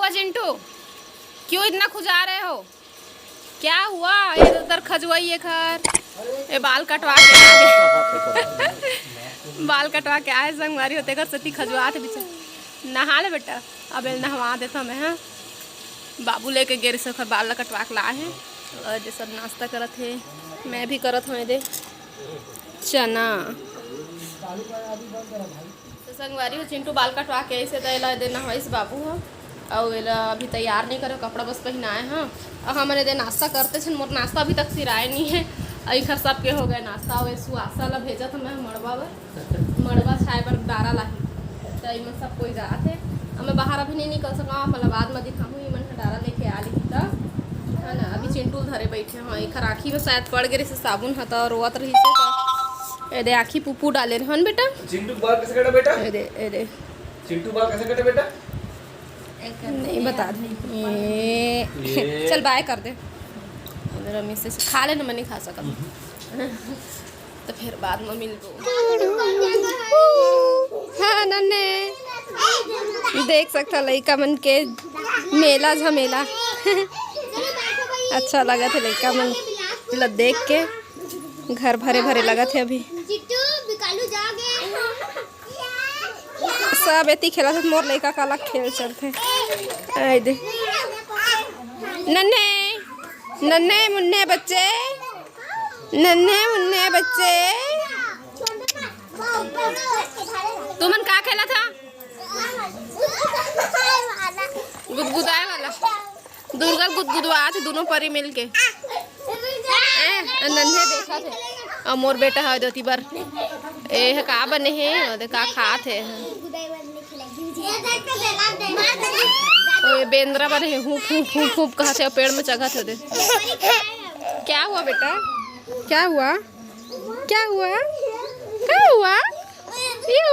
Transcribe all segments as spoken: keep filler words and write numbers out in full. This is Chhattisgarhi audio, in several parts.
चिंटू, क्यों इतना खुजा रहे हो? क्या हुआ? ये तो तर खजुआई एकर। ये बाल कटवा के आ गे। बाल कटवा के आए संगवारी हो, तेकर सेती खजुआत हे बेचारा। नहा ले बेटा, अब एला नहवा देथव मैं, हाँ। बाबू लेके गे रहिस, ओकर बाल ला कटवा के लाए हे। अउ ये सब नाश्ता करत हे, मैं भी करत हव एदे चना। तो संगवारी हो, चिंटू बाल कटवा के आइस हे, त एला एदे नहवाइस बाबू ह, अउ एला अभी तैयार नइ करे, कपड़ा बस पहिनाए ह। अउ हमन एदे नाश्ता करत हन, मोर नाश्ता अभी तक सिराए नइ हे, अउ एकर सबके हो गे नाश्ता। अउ ए सुवासा ला भेजत हन मैं मड़वा बर, मड़वा छाए बर डारा लाही, त एमन सब कोई जात हे। अब मैं बाहर अभी नइ निकल सकंव, आप मन ला बाद म दिखाहूँ, एमन ह डारा लेके आ लिही त, है ना। अभी चिंटू ल धरे बइठे हंव, एकर आँखी में शायद पड़ गे रहिस हे साबुन ह, त रोवत रहिस हे, त एदे आँखी पुपू डाले रहे हन बेटा। चिंटू के बाल कैसे कटा बेटा? एदे, एदे। चिंटू बाल कैसे कटे बेटा? नहीं बता दे। ये। चल बाय कर दे। रमेश से खा लेना, मैं नहीं खा सकत। तो फिर बाद में मिलबो। हाँ नन्हे, देख सकता लइका मन के मेला झमेला। अच्छा लगत हे लइका मन ला देख के। घर भरे भरे लगत हे अभी। सब एती खेलत हे, मोर लइका काला खेल चलथे। आय दे। नन्हे, नन्हे मुन्ने बच्चे, नन्हे मुन्ने बच्चे। तुमन का खेलत हा? गुदगुदाए वाला। दुर्गा गुदगुदवात हे दोनों परी मिलके। ए, नन्हे देखत हे। अउ मोर बेटा ह दोती बर। ए ह का बने हे? ओदे का खात हे? ओ ये बेंदरा बने हे। हुप, हुप, हुप, हुप कहत हे, पेड़ में चघत हे ओदे। क्या हुआ बेटा? क्या हुआ? क्या हुआ? क्या हुआ? यू।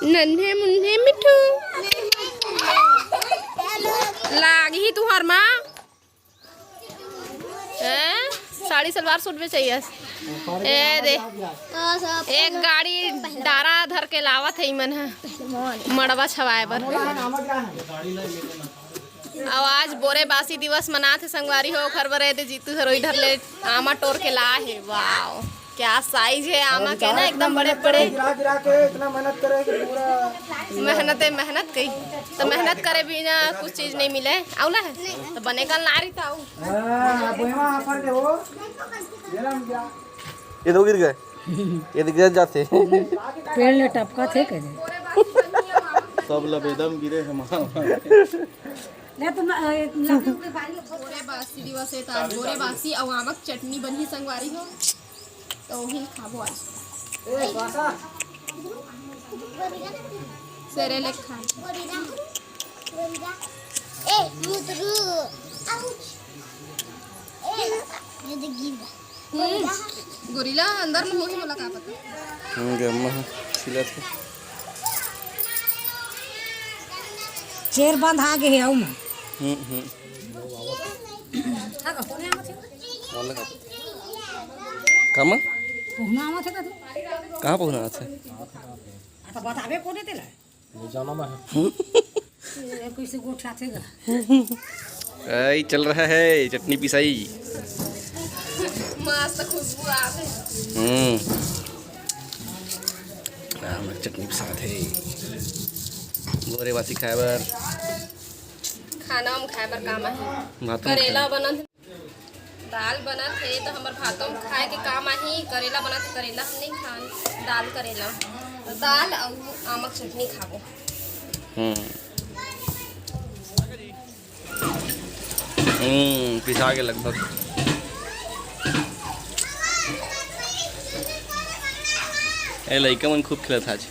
नन्हे मुन्ने मिठू। लागही तुंहर माँ। हैं? साड़ी सलवार सूट में चाहिए। ए दे। एक गाड़ी डारा धर के लावत हे इमन ह। मड़वा छवाए बर। अउ आज बोरे बासी दिवस मनात हे संगवारी हो, ओखर बर एदे जीतू हर ओही डहर ले आमा टोर के लाए हे। वाओ, क्या साइज हे आमा के ना, एकदम बड़े बड़े। गिरा गिरा के इतना मेहनत करे कि पूरा मेहनत हे, मेहनत कही तो मेहनत करे बिना कुछ चीज नहीं मिले। आउला हे तो बने कल ना रही था। हाँ, अब वहाँ ऑफर दे वो। ये ना हम गिरा। ये दो गिर गए। ये तो गिर जाते। पेड़ ले टपका थे कहे। सब लबेदम गिरे हमारा। ले तुम, अ, लकड़ी के बारी बोरे बासी दिवस हे, त आज बोरे बासी अउ आमक चटनी बनही संगवारी हो, त ओही खाबो आज। सेरेलेक खा। ए, मुतरू। आउच। ए, ये देख गिर गया। हम्म, गोरिल्ला अंदर में होही, मोला का पता। हम्म, गम्मा ह, खिलत हे। चेर बंद आ गे हे, आऊ मैं। हम्म, हम्म। मोला का पता। कामा? पहुना आवत हे का तू? कहाँ पहुना आवत हे? आ, तो बताबे कोने तेला। ले जाना मैं। ये कैसे गोठियाथे गा? ऐ, चल रहा है चटनी पिसाई। मस्त खुशबू आत हे। हम्म। हाँ, हमर चटनी पिसात हे। बोरे बासी खाए बर। खाना हम खाए बर काम आही। भात हम करेला खाए। बनत दाल बनत हे, त हमर भातो म खाए के काम आही। करेला बनत हे, करेला हम नइ खान, दाल करेला। त दाल अउ आमक चटनी खाबो। हम्म। हम्म, पिसा के लगभग। ए, लइका मन खूब खेलत हे आज।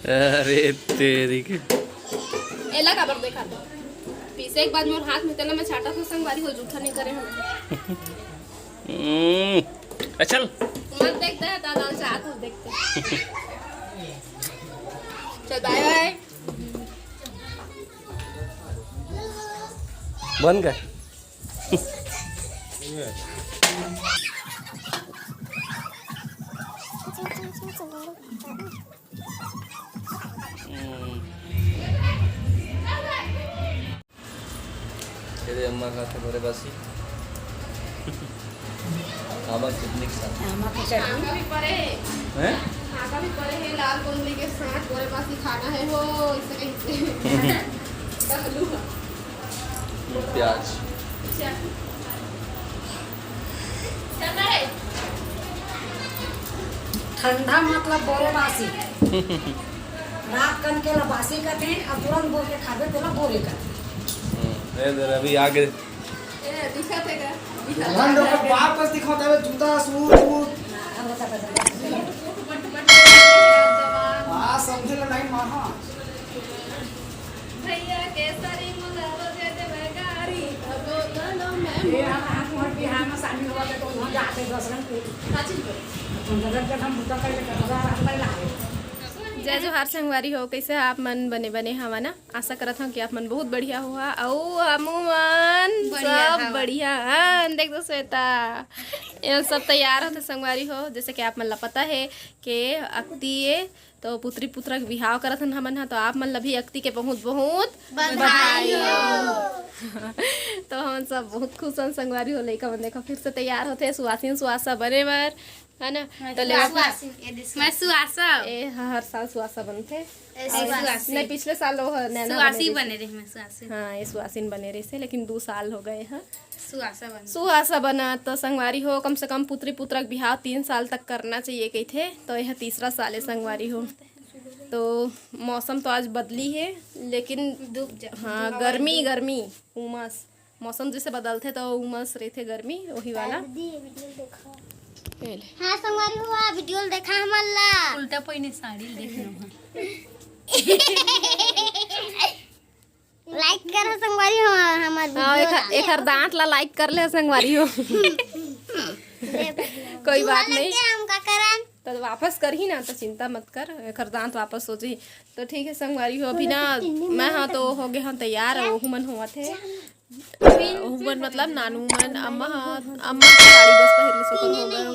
अरे तेरी के। एला काबर देखा था? पीसे के बाद मोर हाथ में तेला मैं छाटा था, संगवारी हो, जूठा नहीं करे हम। हम्म, अच्छा। मत देखते हैं, दादा चाहत हो देखते। चल, बाय बाय। बन गए। हम्म। ये दे अम्मा खाथे बोरे बासी। आमा चटनी के साथ। आमा के चटनी। आगा भी पड़े। हैं? आगा भी पड़े हे, लाल कुंडली के साथ बोरे बासी खाना है हो, इसे कहीं से। कहलू है। प्याज। अच्छा। चल रहा है। ठंडा मतलब बोरे बासी। रात कन के ला बासी कथे, अब तुरंत बोर के खाबे, तेला बोरे कथे। हम्म, ए दे रवि आगे। ए, दिखत हे का? दिखत हे। वापस दिखाओ, तबे जूता, सूट, बूट। हाँ, समझे ला नहीं, माँ, हाँ। भैया केसरी मोला रोजे देवे गारी, तबो तलो मैं ये हम, हम हर बिहार में शामिल हुआ के तो वहाँ जाते दस रंग के। का चीज बोले? तो नगर के हम बुता कर लेकर बाजार हम पहला आए। जय जोहार संगवारी हो, कैसे आप मन? बने बने हवा ना? आशा करत हूँ कि आप मन बहुत बढ़िया हुआ। अउ हमू मन बढ़िया सब हवा। बढ़िया हन। देख दो श्वेता, ये सब तैयार होते संगवारी हो। जैसे कि आप मन ला पता है कि अक्ति ये तो पुत्री पुत्रा के बिहाव करत हन हमन ह, तो आप मन ला भी अक्ति के बहुत बहुत बधाई हो। तो हमन सब बहुत खुश हन संगवारी हो। लइका मन देखो फिर से तैयार होते सुवासिन सुवासा बने बर, है ना? तो ले सुवासिन, ये दे मैं सुवासा। ए ह-, हर साल सुवासा बनथे। ए, अउ सुवासिन। नहीं, पिछले साल वो ह-, नैना सुवासी बने रहिस। बने रही, मैं सुवासी। हाँ, ये सुवासिन बने रहिस हे, लेकिन दो साल हो गए हैं। सुहासा बन। सुहासा बना तो संगवारी हो, कम से कम पुत्री पुत्रा के बिहाव तीन साल तक करना चाहिए कहिथे, तो यह तीसरा साल है संगवारी हो। तो मौसम तो आज बदली है, लेकिन धूप जा-, हाँ, धूप गर्मी, गर्मी, उमस, मौसम जैसे बदलथे तो उमस रहिथे, गर्मी वही वाला। दीदी, ये वीडियो देखा। ये ले। हाँ, संगवारी हो, आ वीडियो देखा हमन ला। उल्टा पहिने साड़ी देखना। लाइक करो संगवारी हो, हमर हाँ, वीडियो एकर, ला। एकर दांत ला लाइक कर ले संगवारी हो। कोई बात नहीं। हम का करन? तो वापस करही ना, तो चिंता मत कर, एकर दांत वापस हो जाही। तो ठीक है संगवारी हो, अभी ना मैं हाँ तो हो गए हाँ तैयार, ओहू मन होवत हे। ओहू मन मतलब नानू मन, अम्मा हाँ, अम्मा के साड़ी बस पहिर ले, सुकर हो गए हो।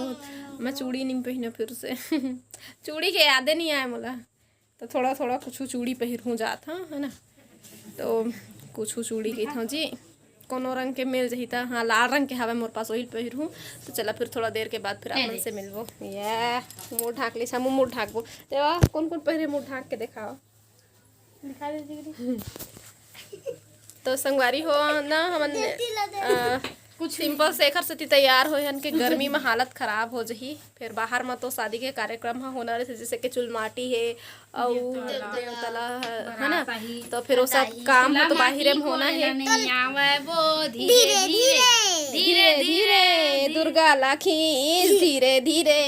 मैं चूड़ी नहीं पहिने फिर से। चूड़ी के यादे नहीं आए मोला। तो थोड़ा थोड़ा कुछ चूड़ी पहिरहूँ जात हाँ, है ना? तो कुछ चूड़ी कहिथौं जी, कोनो रंग के मिल जही त, हाँ, लाल रंग के हवे मोर पास, वही पहिरहूँ। तो चला फिर थोड़ा देर के बाद फिर आप मन से मिलबो। ये मुंह ढाक ले, हमू मुंह ढाकबो। तेवा कौन कौन पहिरे, मुंह ढाक के देखाओ। दिखा दे दीदी। तो संगवारी हो ना, हमन अ, कुछ सिंपल से एखर सेती तैयार होए हन कि गर्मी में हालत खराब हो जही। फिर बाहर में तो शादी के कार्यक्रम ह होना रहिथे, जैसे कि चुलमाटी हे अउ देवतला ह, है ना? तो फिर वो सब काम ह तो बाहिरे में होना हे। नहीं आवे वो धीरे धीरे, धीरे धीरे, दुर्गा ला खींच धीरे धीरे।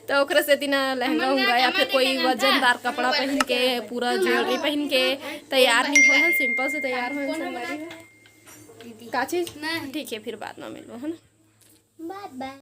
तो ओकरे सेती ना लहंगा उंगा या फिर कोई वजनदार कपड़ा पहिन के, पूरा ज्वेलरी पहिन के तैयार नहीं होए हन, सिंपल से तैयार होए हन संगवारी हो। का चीज? नहीं। ठीक है, फिर बाद में मिलबो, है ना? बाय बाय।